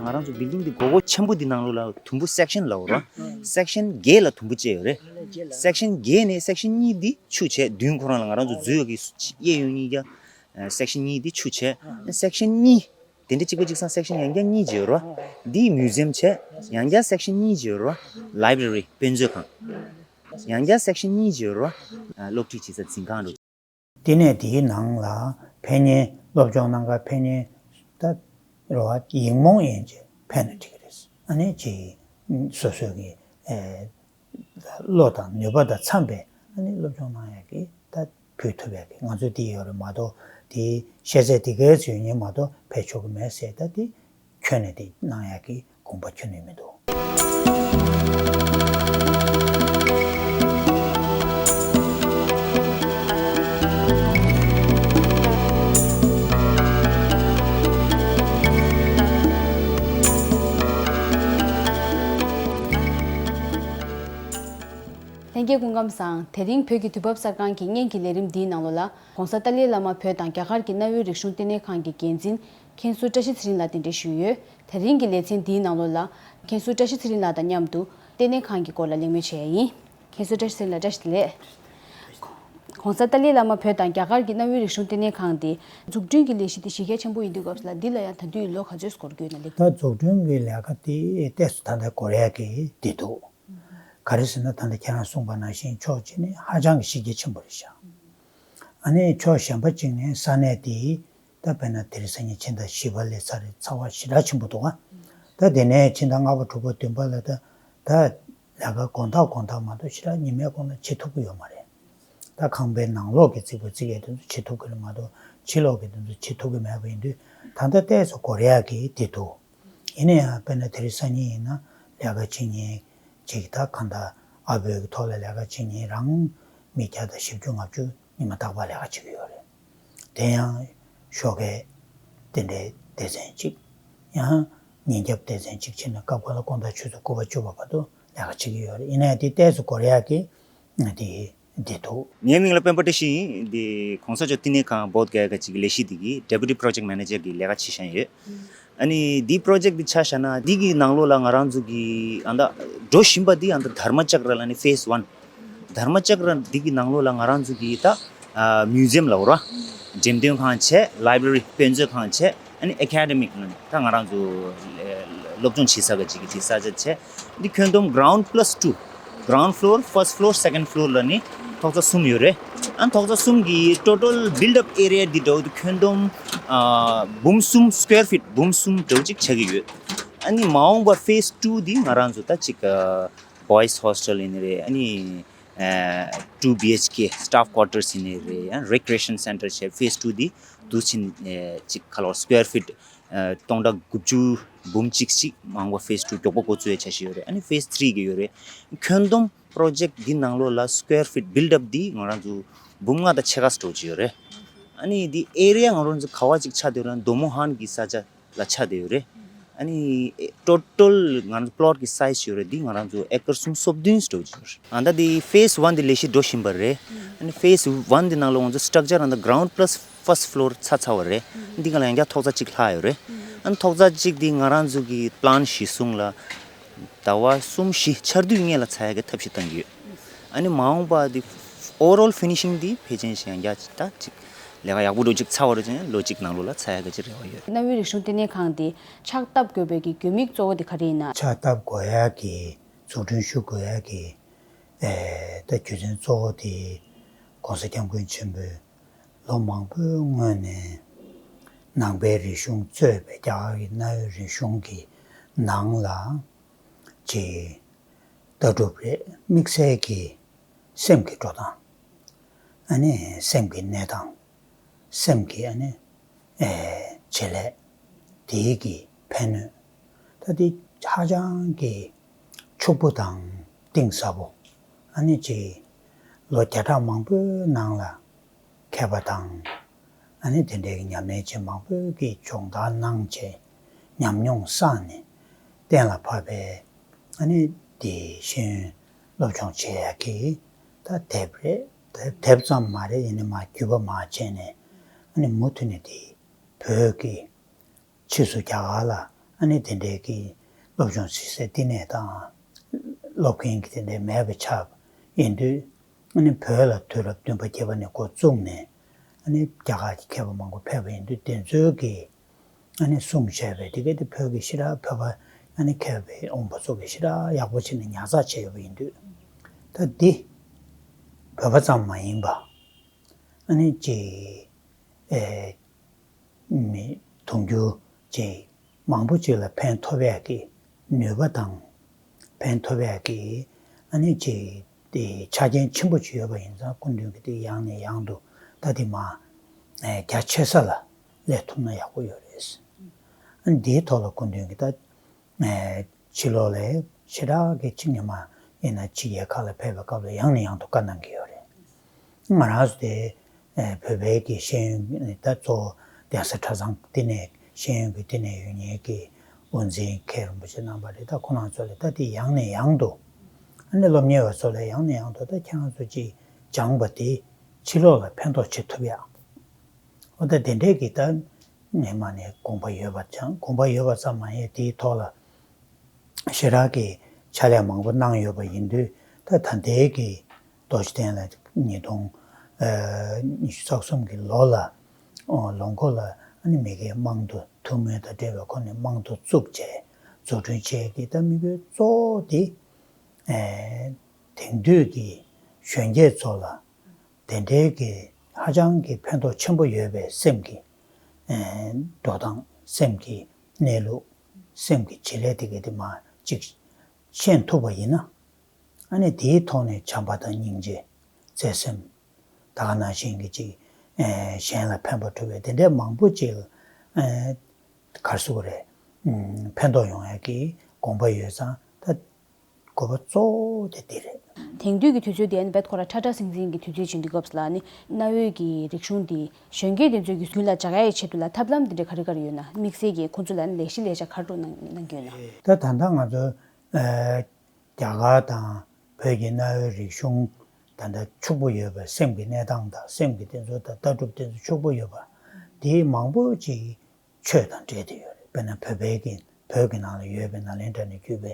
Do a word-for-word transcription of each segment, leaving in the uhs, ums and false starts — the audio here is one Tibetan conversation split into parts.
ང་རང་ཚོ་བིལ་ཌིང་འདི་སྒོར་སྒོར་ཆེན་པོ་འདི་ནང་ལོགས་ལ་དུམ་བུ་སེག་ཤན་ལབ་རོ། སེག་ཤན་བརྒྱད་ལ་དུམ་བུ་བཅད་ཡོད་རེད། སེག་ཤན་བརྒྱད་ནས་སེག་ཤན་གཉིས་འདི་ཆུ་བྱས་མདུན་ཁོ་རང་ལ་ང་རང་ཚོ་འཛུལ་ཡག་གི་གཡས་གཡོན་གཉིས་ཀ་སེག་ཤན་གཉིས་འདི་ཆུ་བྱས། སེག་ཤན་གཉིས། དེ་འདྲ་གཅིག་པ་གཅིག་སང་སེག་ཤན་ཡང་བསྐྱར་གཉིས་བྱས་རོ། འདི་མིའུ་ཛི་ཡམ་བྱས། ཡང་བསྐྱར་སེག་ཤན་གཉིས་བྱས་རོ། ལའི་བྷ་རེ་རི་དཔེ་མཛོད་ཁང་། ཡང་བསྐྱར་སེག་ཤན་གཉིས་བྱས་རོ། སློབ་ཁྲིད་བྱེད་ས་འཛིན་ཁང་རོ། དེ་ནས་དེའི་ནང་ལ་ཕན་ཉེན་སློབ་སྦྱོང་གནང་ག་ཕན་ཉེན་ད་རོ་ཡིག་རྨོངས་ཡིན་ཅེས་ཕན་ན་འགྲིག་གི་རེད། ཨ་ནི་ཅིག་སོ་སོའི་གི་ཨེ། བློ་དང་ནུས་པ་དང་འཚམས་པའི་ཨ་ནི་སློབ་སྦྱོང་གནང་ཡག་གི་ད་ཕུལ་ཐུབ་ཡག་གི་ང་ཚོ་འདི་ཡོད་རེད་མ་གཏོགས་དེའི་ཤེས་ཚད་དེ་གའི་ཚོད་ཡིན་མ་གཏོགས་ཕལ་ཆོག་གི་མེད་ཟེར། ད་དེ་ཁྱོན་ནས་དེ་གནང་ཡག་གི་དགོངས་པ་ཁྱོན་ནས་མི་འདུག་ལྷན་རྒྱས་སྐུ་ཁམས་བཟང་། དེ་རིང་བོད་ཀྱི་དུས་བབ་གསར་ཁང་གི་སྔོན་གྱི་ལས་རིམ་འདིའི་ནང་ལོགས་ལ་༸གོང་ས་ཏཱ་ལའི་བླ་མ་བོད་དང་རྒྱ་གར་གྱི་གནའ་བོའི་རིག་གཞུང་ལྟེ་གནས་ཁང་གི་འགན་འཛིན་མཁན་ཟུར་བཀྲ་ཤིས་ཚེ་རིང་ལགས་གདན་འདྲེན་ཞུས་ཡོད། དེ་རིང་གི་ལེ་ཚན་འདིའི་ནང་ལོགས་ལ་མཁན་ཟུར་བཀྲ་ཤིས་ཚེ་རིང་ལགས་དང་མཉམ་དུ་ལྟེ་གནས་ཁང་གི་སྐོར་ལ་གླེང་མོལ་བྱས་ཡིན། མཁན་ཟུར་བཀྲ་ཤིས་ཚེ་རིང་ལགས་བཀྲ་ཤིས་བདེ་ལེགས། ༸གོང་ས་ཏཱ་ལའི་བླ་མ་བོད་དང་རྒྱ་གར་གྱི་གནའ་བོའི་རིག་གཞུང་ལྟེ་གནས་ཁང་འདི་འཛུགས་སྐྲུན་གྱི་ལས་གཞི་འདི་གཞི་རྒྱ་ཆེན་པོ་ཡིན་དུས་སྐབས་སུ་ལ་འདི་ལ་ཡང་ད་དུང་ལོ་ག་ཚོད་འགོར་གྱི་ཡོད་ན་ལེགས། ད་འཛུགས་སྐྲུན་གྱི་ལས་ཀ་དེ་ཏོག་ཙམ་ད་ལྟ་འགོར་ཡག་གི་དེ་འདུག་ག་རེ་ཟེར་ན་ད་ལྟ་ཁྱེད་རང་གསུངས་པ་ནང་བཞིན་ཕྱོགས་གཅིག་ནས་ཧ་ཅང་གི་གཞི་རྒྱ་ཆེན་པོ་རེད་ཤག་ཨ་ནི་ཕྱོགས་གཞན་པ་གཅིག་ནས་ས་གནས་དེ་ད་དཔེར་ན་དེ་རིང་སང་ཉིན་ཕྱི་ཟླ་བཞི་པ་ལས་ཚར་རེད། ཚ་བ་ཞེ་དྲག་ཆེན་པོ་འདུག་ག་ད་དེ་ནས་ཕྱི་ཟླ་ལྔ་པ་དྲུག་པ་བདུན་པ་ལ་ད་ད་ལས་ཀ་དགོང་དག་དགོང་དག་མ་གཏོགས་ཞེ་དྲག་ཉི་མའི་གོང་ལ་བྱེད་ཐུབ་ཀྱི་ཡོད་མ་རེད། ད་ཁང་པའི་ནང་ལོགས་ཀྱི་རྩིག་པ་རྩིག་ཡས་དེ་ཚོ་བྱེད་ཐུབ་ཀྱི་རེད་མ་གཏོགས་ཕྱི་ལོགས་ཀྱི་དེ་ཚོ་བྱེད་ཐུབ་ཀྱི་མེད་པ་ཡིན་དུས་ད་ལྟ་ཏོག་ཙམ་འགོར་ཡག་གི་དེ་འདུག་ཡིན་ན་ཡང་དཔེར་ན་དེ་རིང་སང་ཉིན་ཡིན་ན་ལས་ཀ་བྱེད་མཁན་ཅིག་ད་གང་ལྟར་ཨ་བོད་ཀྱི་ཐོག་ལ་ལས་ཀ་བྱེད་མཁན་རང་མི་བརྒྱ་དང་བཞི་བཅུ་ལྔ་བཅུ་ཉི་མ་རྟག་པར་ལས་ཀ་བྱེད་ཀྱི་ཡོད་རེད། དེ་ཡང་ཞོགས་ཀའི་དེ་འདྲའི་སྡེ་ཚན་གཅིག་ཡང་ཉིན་རྒྱབ་སྡེ་ཚན་གཅིག་བྱས་ནས་སྐབས་འགའ་ལ་དགོང་དག་ཆུ་ཚོད་དགུ་པ་བཅུ་པ་བར་དུ་ལས་ཀ་བྱེད་ཀྱི་ཡོད་རེད། ཡིན་ན་ཡང་དེ་ཏོག་ཙམ་འགོར་ཡག་གི་དེ་འདི་འདུག་ངའི་མིང་ལ་སྤེན་པ་བཀྲ་ཤིས་ཡིན། འདི་གོང་ས་མཆོག་བསྟི་གནས་ཁང་བོད་སྒར་གྱི་ལས་གཞི་འདི་གི་Deputy Project Manager གི་ལས་ཀ་བྱེད་བཞིན་ཡོད། ཨ་ནི་འདི་project འདི་ཆ་བཞག་ན་འདི་གི་ནང་ལོགས་ལ་ང་རང་ཚོ་གི་ཨ་ད་འགྲོ་བཞིན་པ་འདི་ཨ་ད་དྷརྨ་ཅཀྲ་ལ་ནི་ཕེ་སི་ཝན། དྷརྨ་ཅཀྲ་འདི་གི་ནང་ལོགས་ལ་ང་རང་ཚོ་གི་ད་ཨ་མིའུ་ཛི་ཡམ་ལབ་ར། འགྲེམས་སྟོན་ཁང་བྱས། ལའི་བྷ་རེ་རི་དཔེ་མཛོད་ཁང་བྱས། ཨ་ནི་ཨེ་ཀ་ཌེ་མིག་ལ་ནི་ད་ང་རང་ཚོ་སློབ་སྦྱོང་བྱེད་ས་ག་ཅིག་གི་དེ་ས་ཆ་བྱས། འདི་ཁྱོན་བསྡོམས་ground plus two, ground floor, first floor, second floor ལ་ནི་ཐོག་ཚད་གསུམ་ཡོད་རེད། ཨ་ནི་ཐོག་ཚད་གསུམ་གི་total build up area འདི་འདྲ་བོ་འདི་ཁྱོན་བསྡོམས་ཨ་འབུམ་གསུམ་square feet འབུམ་གསུམ་འདྲ་བོ་ཅིག་ཆགས་ཀྱི་ཡོད། ཨ་ནི་མ་འོངས་པ་phase two འདི་ང་རང་ཚོ་ད་ཅིག་ཨ་boys hostel ཡིན་ནི་རེད། ཨ་ནི་ཨ་two B H K staff quarters ཡིན་ནི་རེད། ཡང་recreation center བྱས། phase two འདི་དུས་ཆེན་ཨ་ཅིག་ཁ་ལོ་square feet ཨ་སྟོང་ཕྲག་དགུ་བཅུ་འབུམ་གཅིག་ཅིག་མ་འོངས་པ་phase two མགྱོགས་པོ་འགོ་བཙུགས་ཡ་འཆར་གཞི་ཡོད་རེད། ཨ་ནི་phase three གི་ཡོད་རེད། ཁྱོན་བསྡོམས་project འདི་ནང་ལོགས་ལ་square feet build up འདི་ང་རང་ཚོ་འབུམ་ལྔ་དང་ཕྱེད་ཀ་ཙམ་འགྲོ་གི་ཡོད་རེད། ཨ་ནི་འདི་area ང་རང་ཚོ་ག་བ་ཅིག་ཆགས་བསྡད་ཡོད་རེད་ན་མདོ་མོ་ཧན་གི་ས་ཆ་ལ་ཆགས་བསྡད་ཡོད་རེད། ཨ་ནི་total ང་རང་ཚོ་plot གི་size ཡོད་རེད། འདི་ང་རང་ཚོ་ཨེ་ཀར་སུམ་ཅུ་སོ་བདུན་ཙམ་འགྲོ་གི་ཡོད་རེད། ཨ་ད་འདི་phase one འདི་ལས་གཞི་འགྲོ་བཞིན་པ་རེད། ཨ་ནི་phase one འདི་ནང་ལོགས་ང་ཚོ་structure ཨ་ད་ground plus first floor ཚར་ཚར་བ་རེད། འདི་ག་ལ་ཡང་བསྐྱར་ཐོག་ཚད་གཅིག་ལྷག་ཡོད་རེད། ཨ་ནི་ཐོག་ཚད་གཅིག་འདི་ང་རང་ཚོ་གི་plan གཞིར་བཟུང་ལ་ཟླ་བ་གསུམ་བཞི་འཆར་དུས་སྔོན་ལ་ཚར་ཡག་གི་ཐབས་ཤེས་བཏང་གི་ཡོད། ཨ་ནི་མ་འོངས་པ་འདི་overall finishing འདི་ཕལ་ཆེར་ཞིག་ཡང་བསྐྱར་ད་ཅིག་ལས་ཀ་ཡག་པོ་འགྲོ་ཅིག་ཚར་བ་རེད་ཅེ་ན་ལོ་གཅིག་ནང་ལོགས་ལ་ཚར་ཡག་གི་ཅིག་རེ་བ་ཡོད། གནའ་བོའི་རིག་གཞུང་ལྟེ་གནས་ཁང་འདི་ཕྱག་བཏབ་དགོས་པའི་གི་དགོས་དམིགས་གཙོ་བོ་འདི་ག་རེ་ཡིན་ན། ཕྱག་བཏབ་དགོས་ཡག་གི་འཛུགས་སྐྲུན་ཞུ་དགོས་ཡག་གི་ཨེ་ད་རྒྱུ་མཚན་གཙོ་བོ་དེ་༸གོང་ས་༸སྐྱབས་མགོན་ཆེན་པོས་ལོ་མང་པོའི་སྔོན་ནས་ནང་པའི་རིག་གཞུང་གཙོས་པའི་རྒྱ་གར་གྱི་གནའ་བོའི་རིག་གཞུང་གི་ནང་ལ་ཅིག་ལྟ་གྲུབ་རེད། དམིགས་བསལ་གྱི་སེམས་ཀྱི་འགྲོ་སྟངས། ཨ་ནི་སེམས་ཀྱི་གནས་སྟངས། སེམས་ཀྱི་ཨ་ནི་ཨེ་བྱེད་ལས། དེའི་གི་ཕན་ནུས། ད་དེ་ཧ་ཅང་གི་ཕྱུག་པོ་དང་གཏིང་ཟབ་པོ། ཨ་ནི་ཅིག་ལོ་བརྒྱ་ཕྲག་མང་པོའི་ནང་ལ་མཁས་པ་དང་ཨ་ནི་དེ་འདྲའི་ཉམས་ལེན་བྱེད་མང་པོས་ཀྱིས་སྦྱོང་བརྡར་གནང་བྱས་ཉམས་མྱོང་བསགས་ནས་གཏན་ལ་ཕབ་པའི་ཨ་ནི་དེ་ཤེས་ཡོན་སློབ་སྦྱོང་བྱེད་ཡག་གི་ད་དེབ་རེད། དེབ་དེབ་ཙམ་མ་རེད། ཡིན་ནའི་མར་བརྒྱུད་པ་མར་བྱས་ནས་ཨ་ནི་མུ་མཐུད་ནས་དེ་བོད་ཀྱི་ཕྱིས་སུ་རྒྱ་གར་ལ་ ཨ་ནི་དེ་འདྲའི་གི་སློབ་སྦྱོང་བྱེད་སའི་བསྟི་གནས་དང་། སློབ་མཁན་གྱི་དེ་འདྲའི་མེད་པ་ཆགས་པ་ཡིན་དུས། ཨ་ནི་བོད་ལ་དུས་རབས་བདུན་པ་བརྒྱད་པ་ནས་འགོ་བཙུགས་ནས། ཨ་ནི་རྒྱ་གར་གྱི་མཁས་པ་མང་པོ་ཕེབས་པ་ཡིན་དུས། དེ་ཚོའི་གི་ཨ་ནི་གསུང་བྱས་པའི་དེ་གའི་དེ་བོད་ཀྱི་ཤེས་རབ། བོད་པ་ཨ་ནི་མཁས་པའི་དབང་པོ་ཚོ་གི་ཤེས་རབ་ཡག་པོ་བྱས་ནས་ཉར་ཚགས་བྱས་ཡོད་པ་ཡིན་དུས། ད་འདི་བོད་པ་ཙམ་མ་ཡིན་པ། ཨ་ནི་ཅིག་ཨེ་མི་དུང་ཕྱུར་ཅིག་མང་པོ་ཅིག་ལ་ཕན་ཐོགས་ཡག་གི་ནུས་པ་དང་། ཕན་ཐོགས་ཡག་གི་ཨ་ནི་ཅིག་དེ་ཆ་རྐྱེན་ཆེན་པོ་ཅིག་ཡོད་པ་ཡིན་ཙང་། སྐུ་མདུན་གྱིས་དེ་ཡང་ནས་ཡང་དུ་ད་དེ་མ་ཨེ་རྒྱ་ཆེ་ས་ལ་སླེབས་ཐུབ་ན་ཡག་པོ་ཡོད་རེད། ཨ་ནི་འདིའི་ཐོག་ལ་སྐུ་མདུན་གྱིས་ད་ཨེ་ཕྱི་ལོགས་ལ་ཞེ་དྲག་གི་ཅིག་ཉི་མ་ཡིན་ན་ཕྱི་རྒྱལ་ཁག་ལ་ཕེབས་པའི་སྐབས་ལ་ཡང་ནས་ཡང་དུ་བཀའ་གནང་གི་ཡོད་རེད། ང་རང་ཚོ་དེ་ཨེ་བོད་པའི་གི་ཤེས་ཡོན་ད་གཙོ་བོ་གདན་ས་གྲྭ་ཚང་འདི་ནས་ཤེས་ཡོན་གྱི་འདི་ནས་ཡོད་མཁན་གྱི་དབུ་འཛིན་མཁན་རིན་པོ་ཆེ་རྣམ་པ་རེད། ད་ཁོང་རྣམ་ཚོ་ལ་ད་དེ་ཡང་ནས་ཡང་དུ། ཨ་ནི་སློབ་གཉེར་བ་ཚོ་ལ་ཡང་ནས་ཡང་དུ་ད་ཁྱེད་རང་ཚོ་ཅིག་སྦྱངས་པ་དེ་ཕྱི་ལོགས་ལ་ཕན་ཐོགས་བྱེད་ཐུབ་ཡག་འོ་ད་དེ་འདྲའི་གི་ད་སྔོན་མ་ནས་དགོངས་པ་ཡོད་པ་ཅང་། དགོངས་པ་ཡོད་པ་ཙམ་མ་ཡིན། དེའི་ཐོག་ལ་ཞེ་དྲག་གི་ཕྱག་ལས་མང་པོ་གནང་ཡོད་པ་ཡིན་དུས། ད་ད་ལྟའི་གི་རྡོ་རྗེ་གདན་ལ་ཉིས་སྟོང་ཨ་ཉི་ཤུ་རྩ་གསུམ་གི་ལོ་ལ། ཨོ་ལོ་འཁོར་ལ་ཨ་ནི་མི་སྒེར་དམངས་གཙོ་ཐུན་མོང་དང་འབྲེལ་བའི་སྒོ་ནས་དམངས་གཙོ་བཙུགས་བྱས་འཛུགས་སྐྲུན་བྱས་ཀྱི་ད་དམིགས་ཡུལ་གཙོ་བོ་དེ། ཨེ་དེང་དུས་ཀྱི་གཞོན་སྐྱེས་ཚོ་ལ་དེ་འདྲའི་གི་ཧ་ཅང་གི་ཕན་ཐོགས་ཆེན་པོ་ཡོད་པའི་སེམས་ཀྱི་ཨེ་འགྲོ་སྟངས། སེམས་ཀྱི་གནས་ལུགས། སེམས་ཀྱི་བྱེད་ལས་དེ་གའི་དེ་མ་ཅིག་ཤེས་ཐུབ་པ་ཡིན་ན། ཨ་ནི་དེའི་ཐོག་ནས་བྱམས་པ་དང་སྙིང་རྗེ། བརྩེ་སེམས། ད་ག་ནང་བཞིན་གྱི་ཅིག་ཨེ་གཞན་ལ་ཕན་པ་སྒྲུབ་པའི་དེ་འདྲའི་མང་པོ་ཅིག་ཨེ་ག་རེ་ཟེར་དགོས་རེད། ཨུམ་ཕན་ཐོགས་ཡོང་ཡག་གི་དགོངས་པ་ཡོད་ཙང་། ད་དགོས་པ་གཙོ་བོ་དེ་འདི་རེད། དེང་དུས་ཀྱི་དུས་ཚོད་དེ་ཨ་ནི་རྦད་ཁོ་རང་ཁྲ་ཁྲ་ཟིང་ཟིང་གི་དུས་ཚོད་ཅིག་འདི་སྐབས་ལ་ནི་གནའ་བོའི་གི་རིག་གཞུང་འདི་གཞོན་སྐྱེས་དེ་ཚོའི་གི་ཟུར་ལ་འཇགས་ཡག་ཆེད་དུ་ལ་ཐབས་ལམ་དེ་འདྲ་ག་རེ་ག་རེ་ཡོད་ན། དམིགས་བསལ་གྱི་ཁོང་ཚོ་ལ་ནི་ལས་གཞི་ལས་འཆར་ག་རེ་གནང་གནང་གི་ཡོད་ན། ད་ད་ལྟ་ང་ཚོ་ཨེ་རྒྱ་གར་དང་བོད་ཀྱི་གནའ་བོའི་རིག་གཞུང་། ད་ལྟ་ཕྱུག་པོ་ཡོད་པའི་སེམས་ཀྱི་གནས་སྟངས་དང་། སེམས་ཀྱི་དེ་ཚོ་དང་ལྟ་གྲུབ་དེ་ཚོ་ཕྱུག་པོ་ཡོད་པ་དེ་མང་པོ་ཅིག་ཆོས་དང་འབྲེལ་ཏེ་ཡོད་རེད། དཔེར་ན་བོད་པའི་གི་བོད་ཀྱི་ནང་ལ་ཡོད་པའི་ནཱ་ལེནྡྲ་ནས་བརྒྱུད་པའི་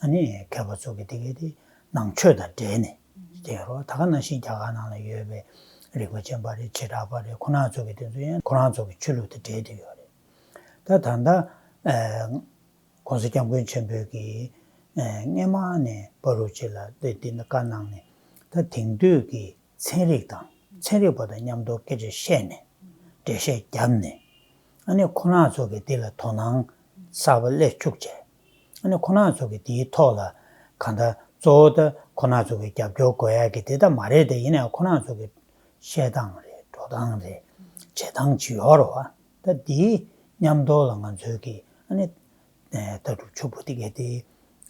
ཨ་ནི་མཁས་པ་ཚོ་གི་དེ་གའི་དེ་ནང་ཆོས་དང་འབྲེལ་ནས་བསྡད་ཡོད་རེད། ད་ག་ནང་བཞིན་རྒྱ་གར་ནང་ལ་ཡོད་པའི་རིག་པ་ཅན་པ་རེད། བྱེ་བྲག་པ་རེད། ཁོང་རྣམ་ཚོ་གི་དེ་ཚོ་ཡང་ཁོང་རང་ཚོ་གི་ཆོས་ལུགས་དང་འབྲེལ་ཏེ་ཡོད་རེད། ད་ད་ལྟ་ཨ་༸གོང་ས་༸སྐྱབས་མགོན་ཆེན་པོས་ཀྱིས་ཨ་སྔས་མ་ནས་བར་དུ་ཅིག་ལ་དེ་འདི་ནི་བཀའ་གནང་ནས། ད་དེང་དུས་ཀྱི་ཚན་རིག་དང་ཚན་རིག་པ་དང་མཉམ་དུ་སྐད་ཆ་བཤད་ནས། འགྲེལ་བཤད་བརྒྱབ་ནས། ཨ་ནི་ཁོང་རྣམ་ཚོ་གིས་འདི་ལ་དོ་སྣང་གསར་པ་སླེབས་བཅུག་བྱས། ཨ་ནི་ཁོང་རྣམ་ཚོ་གིས་འདིའི་ཐོག་ལ་གང་ལྟར་གཙོ་བོ་ད་ཁོང་རྣམ་ཚོ་གི་རྒྱབ་སྐྱོར་དགོས་ཡག་གི་དེ་ད་མ་རེད་དེ། ཡིན་ནའང་ཁོང་རྣམ་ཚོ་གི་བཤད་སྟངས་རེད། འགྲོ་སྟངས་རེད། བྱེད་སྟངས་ཅིག་ཡོད་རེད་བ། ད་འདིའི་མཉམ་དུ་ལ་ང་ཚོའི་གི་ཨ་ནི་ཨེ་ལྟ་གྲུབ་ཕྱུག་པོ་དེ་གའི་དེ་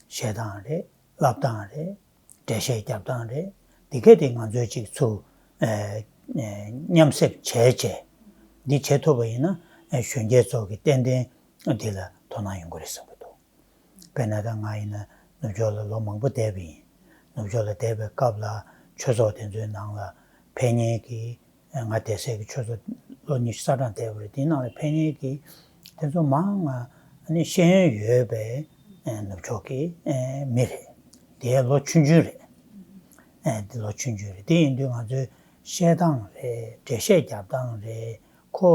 བཤད་སྟངས་རེད། ལབ་སྟངས་རེད། འགྲེལ་བཤད་རྒྱབ་སྟངས་རེད། དེ་གའི་དེ་ང་ཚོས་ཅིག་ཚུར་ཨེ་ཨེ་མཉམ་གསེབ་བྱས་བྱས། འདི་བྱེད་ཐུབ་པ་ཡིན་ན། ཨེ་གཞོན་སྐྱེས་ཚོ་གི་ཏན་ཏན་འདི་ལ་དོ་སྣང་ཡོང་གི་རེད་བསམ་གྱི་འདུག་དཔེར་ན་ད་ང་ཡིན་ན་ནུབ་ཕྱོགས་ལ་ལོ་མང་པོ་བསྡད་པ་ཡིན། ནུབ་ཕྱོགས་ལ་བསྡད་པའི་སྐབས་ལ་ཆོས་ཚོགས་དེ་ཚོའི་ནང་ལ་ཕེབས་མཁན་གྱི་ང་བསྡད་སའི་གི་ཆོས་ཚོགས་ལོ་ཉི་ཤུ་རྩ་གྲངས་བསྡད་པ་རེད། དེའི་ནང་ལ་ཕེབས་མཁན་གྱི་དེ་ཚོ་མང་ང་ཨ་ནི་ཤེས་ཡོན་ཡོད་པའི་ནུབ་ཕྱོགས་ཀྱི་མི་རེད། དེ་ལོ་ཆུང་ཆུང་རེད། དེ་ལོ་ཆུང་ཆུང་རེད། དེ་ཡིན་དུས་ང་ཚོའི་བཤད་སྟངས་རེད། འགྲེལ་བཤད་རྒྱབ་སྟངས་རེད། ཁོ་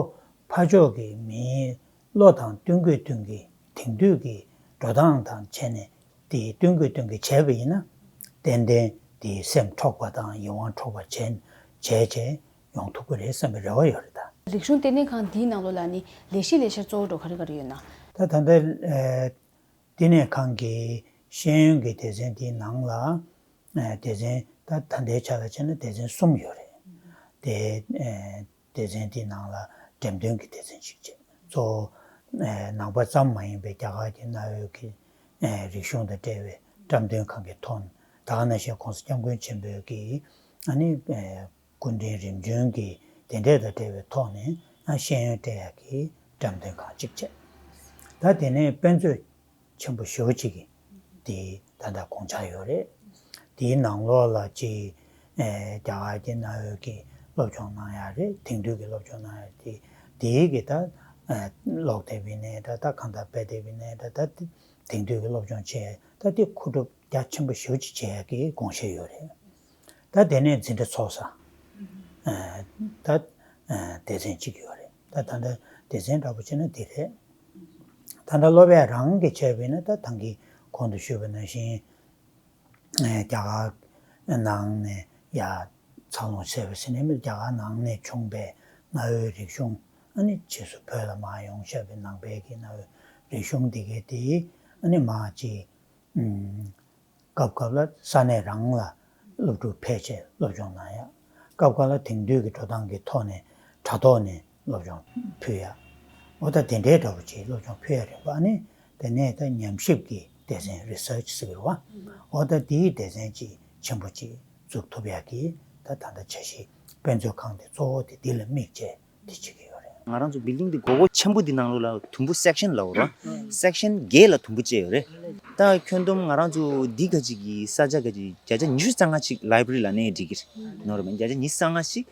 ཕར་ཕྱོགས་ཀྱི་མིའི་བློ་དང་བསྟུན་དགོས་བསྟུན་གྱི། དེང་དུས་ཀྱི་འགྲོ་སྟངས་དང་བྱས་ནས་དེ་བསྟུན་དགོས་བསྟུན་གྱི་བྱས་པ་ཡིན་ན། ཏན་ཏན་དེ་སེམས་འཕྲོག་པ་དང་ཡིད་དབང་འཕྲོག་པ་བྱས་བྱས་བྱས་ཡོང་ཐུབ་ཀྱི་རེད་བསམ་པའི་རེ་བ་ཡོད་རེད་ད། རིག་གཞུང་ལྟེ་གནས་ཁང་འདིའི་ནང་ལོགས་ལ་ནི་ལས་གཞི་ལས་འཆར་གཙོ་བོ་འགྲོ་ག་རེ་ག་རེ་ཡོད་ན། ད་ད་ལྟ་ལྟེ་གནས་ཁང་གི་ཤེས་ཡོན་གྱི་སྡེ་ཚན་འདིའི་ནང་ལ། སྡེ་ཚན་ད་ད་ལྟའི་ཆ་ལ་བྱས་ན་སྡེ་ཚན་གསུམ་ཡོད་རེད། དེ་སྡེ་ཚན་དེའི་ནང་ལ་འགྲེམས་སྟོན་གྱི་སྡེ་ཚན་གཅིག་བྱས། གཙོ་བོ་ནང་པ་ཙམ་མ་ཡིན་པའི་རྒྱ་གར་གྱི་གནའ་བོའི་གི་རིག་གཞུང་དང་འབྲེལ་བའི་བཀྲམ་སྟོན་ཁང་གི་ཐོག་ནས། ད་ག་ནང་བཞིན་༸གོང་ས་༸སྐྱབས་མགོན་ཆེན་པོའི་གི་ཨ་ནི་སྐུ་ཕྲེང་རིམ་བྱོན་གྱི་དེ་འདྲས་དང་འབྲེལ་བའི་ཐོག་ནས་ཤེས་ཡོན་སྤྲད་ཡག་གི་བཀྲམ་སྟོན་ཁང་གཅིག་བྱས། ད་དེ་ནས་དཔེ་མཛོད་ཆེན་པོ་ཞེ་པོ་ཅིག་གི་དེ་ད་ལྟ་དགོངས་འཆར་ཡོད་རེད། དེའི་ནང་ལོགས་ལ་ཅིག་ཨེ་རྒྱ་གར་གྱི་གནའ་བོའི་གི་སློབ་སྦྱོང་གནང་ཡག་རེད། དེང་དུས་ཀྱི་སློབ་སྦྱོང་གནང་ཡག་དེ། དེའི་གི་ད་ ཀློག་བསྡད་པ་ཡིན་ནའི་འདྲ། ད་གང་ལྟར་སྤེལ་བསྡད་པ་ཡིན་ནའི་འདྲ། ད་དེང་དུས་ཀྱི་སློབ་སྦྱོང་བྱས། ད་དེ་མཁོ་སྒྲུབ་རྒྱ་ཆེན་པོ་ཞེ་པོ་ཅིག་བྱེད་ཡག་གི་དགོངས་བཞེས་ཡོད་རེད། ད་དེ་ནས་འཛིན་གྲྭ་ཚོགས་ས་ད་སྡེ་ཚན་གཅིག་ཡོད་རེད། ད་ད་ལྟ་སྡེ་ཚན་འདྲ་པོ་བྱས་ན་འདི་རེད། ད་ལྟ་སློབ་ཡག་རང་གི་བྱས་པ་ཡིན་ན། ད་ད་གིན་གོང་དུ་ཞུས་པ་ནང་བཞིན། རྒྱ་གར་ནང་ནས་ཡར་འཚར་ལོངས་བྱས་པ་ཟེར་ནས་མིན། རྒྱ་གར་ནང་ནས་བྱུང་བའི་གནའ་བོའི་རིག་གཞུང་། ཨ་ནི་རྗེས་སུ་བོད་ལ་མར་ཡོང་བཞག་པའི་ནང་པའི་གི་གནའ་བོའི་རིག་གཞུང་འདི་གའི་དེ། ཨ་ནི་མར་ཅིག་སྐབས་སྐབས་ལ་ས་གནས་རང་ལ་སློབ་ཕྲུག་ཕེབས་བྱས་སློབ་སྦྱོང་གནང་ཡག་སྐབས་སྐབས་ལ་དེང་དུས་ཀྱི་འགྲོ་སྟངས་ཀྱི་ཐོག་ནས་དྲ་ཐོག་ནས་སློབ་སྦྱོང་ཕུལ་ཡག་འོ་ད་དེ་འདྲའི་འདྲ་པོ་ཅིག་སློབ་སྦྱོང་ཕུལ་ཡག་རེད་པ། ཨ་ནི་དེ་ནས་ད་ཉམས་ཞིབ་ཀྱི་སྡེ་ཚན། རི་སར་ཆི་ཟེར་གི་རེད་པ། འོ་ད་དེའི་སྡེ་ཚན་ཅིག་ཆེན་པོ་ཅིག་བཙུགས་ཐུབ་ཡག་གི་ད་ད་ལྟ་འཆར་གཞི། དཔེ་མཛོད་ཁང་དེ་གཙོ་བོ་དེ་འདི་ལ་དམིགས་བྱས་དེ་བྱེད་ཀྱི་ཡོད་རེད། ང་རང་ཚོ་བིལ་ཌིང་འདི་སྒོར་སྒོར་ཆེན་པོ་འདི་ནང་ལོགས་ལ་དུམ་བུ་སེག་ཤན་ལབ་རོ། སེག་ཤན་བརྒྱད་ལ་དུམ་བུ་བཅད་ཡོད་རེད། ད་ཁྱོན་བསྡོམས་ང་རང་ཚོ་འདི་ག་ཅིག་གི་ས་ཆ་ག་ཅིག་བརྒྱ་ཆ་ཉི་ཤུ་རྩ་ལྔ་ཅིག་ལའི་བྷ་རི་ལ་གནས་འགྲིག་གི་རེད་ནོ་རེད་མ། བརྒྱ་ཆ་ཉི་ཤུ་རྩ་ལྔ་ཅིག་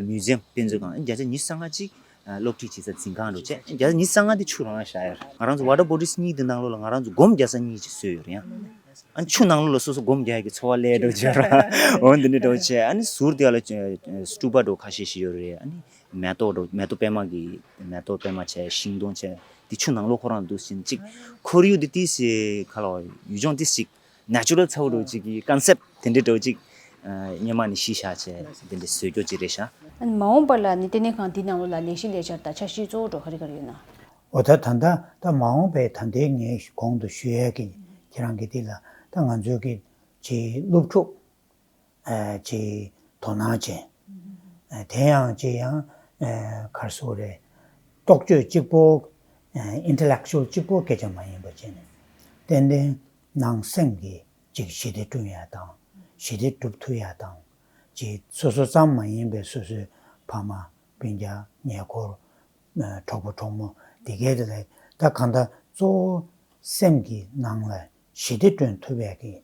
མིའུ་ཛི་ཡམ། དཔེ་མཛོད་ཁང་། བརྒྱ་ཆ་ཉི་ཤུ་རྩ་ལྔ་ཅིག་སློབ་ཁྲིད་བྱེད་ས་འཛིན་ཁང་འདྲ་བོ་བྱས། བརྒྱ་ཆ་ཉི་ཤུ་རྩ་ལྔ་དེ་ཆུ་རང་བཞག་ཡོད་རེད། ང་རང་ཚོ་ཝ་ཊར་བོ་ཌིས་གཉིས་དེ་ནང་ལོགས་ལ་ང་རང་ཚོ་སྒོམ་བརྒྱ་རྩ་གཉིས་ཅིག་བཟོས་ཡོད་རེད་ཡང་། ཨ་ནི་ཆུ་ནང་ལོགས་ལ་སོ་སོ་སྒོམ་རྒྱག་ཡག་གི་འཚོ་བ་ལས་འགྲོ་བྱས་ར། འོ་འདི་འདྲ་འགྲོ་བྱས། ཨ་ནི་ཟུར་དེ་ལ་སི་ཊུ་པ་འགྲོ་ཁ་ཤས་ཤིག་ཡོད་རེད། ཨ་ནི་མེ་ཏོག་འགྲོ། མེ་ཏོག་པད་མ་གི་མེ་ཏོག་པད་མ་བྱས། ཤིང་སྡོང་བྱས། དེ་ཆུ་ནང་ལོགས་ཁོ་རང་འདུག་ཟིན་ཅིག་ཁོར་ཡུག་དེ་ཏིས་ཁ་ལ་ཡུལ་ལྗོངས་ཏིས་ཅིག་ནེ་ཅུ་རལ་ཚ་བོ་འགྲོ་ཅིག་གི་ཀོན་སེབ་དེ་འདྲ་འགྲོ་ཅིག་སྔོན་མ་ནས་གཞི་བཞག་བྱས་དེ་འདྲ་བཟོས་རྒྱུ་ཅིག་རེད་ཤག་ཨ་ནི་མ་འོངས་པ་ལ་ནི་ལྟེ་གནས་ཁང་འདི་ནང་ལོགས་ལ་ལས་གཞི་ལས་འཆར་དང་འཆར་གཞི་གཙོ་བོ་འགྲོ་ག་རེ་ག་རེ་ཡོད་ན། འོ་ད་ད་ལྟ་ད་མ་འོངས་པའི་ད་ལྟའི་ངས་གོང་དུ་ཞུ་ཡས་ཀྱི་ཁྱེད་རང་གི་འདི་ལ་ད་ང་ཚོའི་གི་ཅིག་སློབ་ཕྲུག་ཨ་ཅིག་དོ་སྣང་ཅན། ཨ་དེ་ཡང་ཅིག་ཡང་ཨ་ག་རེ་ཟེར་དགོས་རེད། རྟོག་དཔྱོད་གཅིག་པོ། ཨ་ཨིན་ཊེ་ལེག་ཅུ་ཨལ་གཅིག་པོ་སྐད་ཆ་མ་ཡིན་པ་བྱས་ནས། ཏན་ཏན་ནང་སེམས་ཀྱི་ཅིག་ཞི་བདེ་བསྐྲུན་ཡ་དང་། ཞི་བདེ་སྒྲུབ་ཐུབ་ཡ་དང་། ཅིག་སོ་སོ་ཙམ་མ་ཡིན་པའི་སོ་སོའི་ཕ་མ། སྤུན་ཀྱག་ཉེ་འཁོར། གྲོགས་པོ་གྲོགས་མོ་འདི་གའི་དེ་ལ་ད་གང་ལྟར་གཙོ་བོ་སེམས་ཀྱི་ནང་ལ་ཞི་བདེ་བསྐྲུན་ཐུབ་ཡག་གི།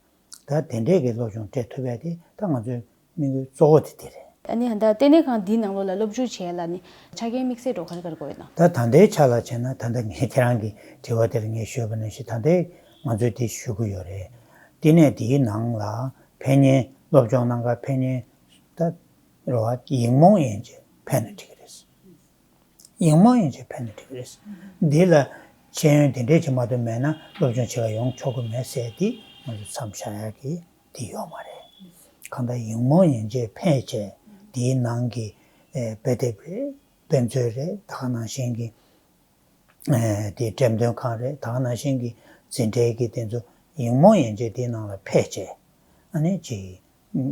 ད་དེ་འདྲས་ཀྱི་སློབ་སྦྱོང་སྤྲད་ཐུབ་ཡག་དེ་ད་ང་ཚོའི་དམིགས་ཡུལ་གཙོ་བོ་དེ་དེ་རེད། ཨ་ནི་ད་ལྟེ་གནས་ཁང་འདིའི་ནང་ལོགས་ལ་སློབ་སྦྱོང་བྱེད་ཡ་ལ་ནི་ཆ་རྐྱེན་དམིགས་བསལ་འགྲོ་ག་རེ་ག་རེ་དགོས་ཡོད་ན། ད་ད་ལྟའི་ཆ་ལ་བྱས་ན། ད་ལྟ་ངས་ཁྱེད་རང་གི་དྲི་བ་དེ་ལ་ངས་ཞུས་པ་ནང་བཞིན། ད་ལྟའི་ང་ཚོས་དེ་ཞུ་གི་ཡོད་རེད། བསྟི་གནས་འདིའི་ནང་ལ་ཕེབས་མཁན། སློབ་སྦྱོང་གནང་གར་ཕེབས་མཁན་ད་རེད་བ། ཡིག་རྨོངས་ཡན་ཆད་ཕེབས་ན་འགྲིག་གི་རེད། ཡིག་རྨོངས་ཡན་ཆད་ཕེབས་ན་འགྲིག་གི་རེད། འདི་ལ་ཤེས་ཡོན་དེ་འདྲས་ཅིག་མ་གཏོགས་མེད་ན་སློབ་སྦྱོང་བྱེད་ག་ཡོང་ཆོག་གི་མེད་ཟེར་དེ་ང་ཚོ་མཚམས་བཞག་ཡག་གི་དེ་ཡོད་མ་རེད། གང་ལྟར་ཡིག་རྨོངས་ཡན་ཆད་ཕེབས་བྱས་དེའི་ནང་གི་ཨེ་དཔེ་དེབ་རེད། དཔེ་མཛོད་རེད། ད་ག་ནང་བཞིན་གྱི་ཨེ་དེ་འགྲེམས་སྟོན་ཁང་རེད། ད་ག་ནང་བཞིན་གྱི་འཛིན་གྲྭའི་གི་དེ་ཚོ་ཡིག་རྨོངས་ཡན་ཆད་དེའི་ནང་ལ་ཕེབས་བྱས། ཨ་ནི་ཅིག་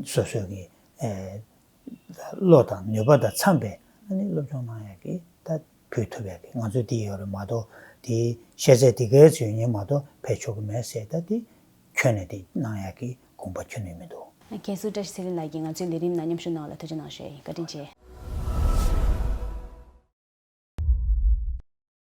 སོ་སོའི་གི་ཨེ་བློ་དང་ནུས་པ་དང་འཚམས་པའི་ཨ་ནི་སློབ་སྦྱོང་གནང་ཡག་གི་ད་ཕུལ་ཐུབ་ཡག་གི་ང་ཚོ་འདི་ཡོད་རེད་མ་གཏོགས། དེའི་ཤེས་ཚད་དེ་གའི་ཚོད་ཡིན་མ་གཏོགས་ཕེབས་ཆོག་གི་མེད་ཟེར། ད་དེ་ཁྱོན་ནས་དེ་གནང་ཡག་གི་དགོངས་པ་ཁྱོན་ནས་མི་འདུག་མཁན་ཟུར་བཀྲ་ཤིས་ཚེ་རིང་ལགས་ཀྱིས་ང་ཚོའི་ལས་རིམ་ནང་མཉམ་ཞུགས་གནང་བ་ལ་ཐུགས་རྗེ་གནང་ཞུ་ཡ་ཡིན། བཀའ་དྲིན་ཆེ།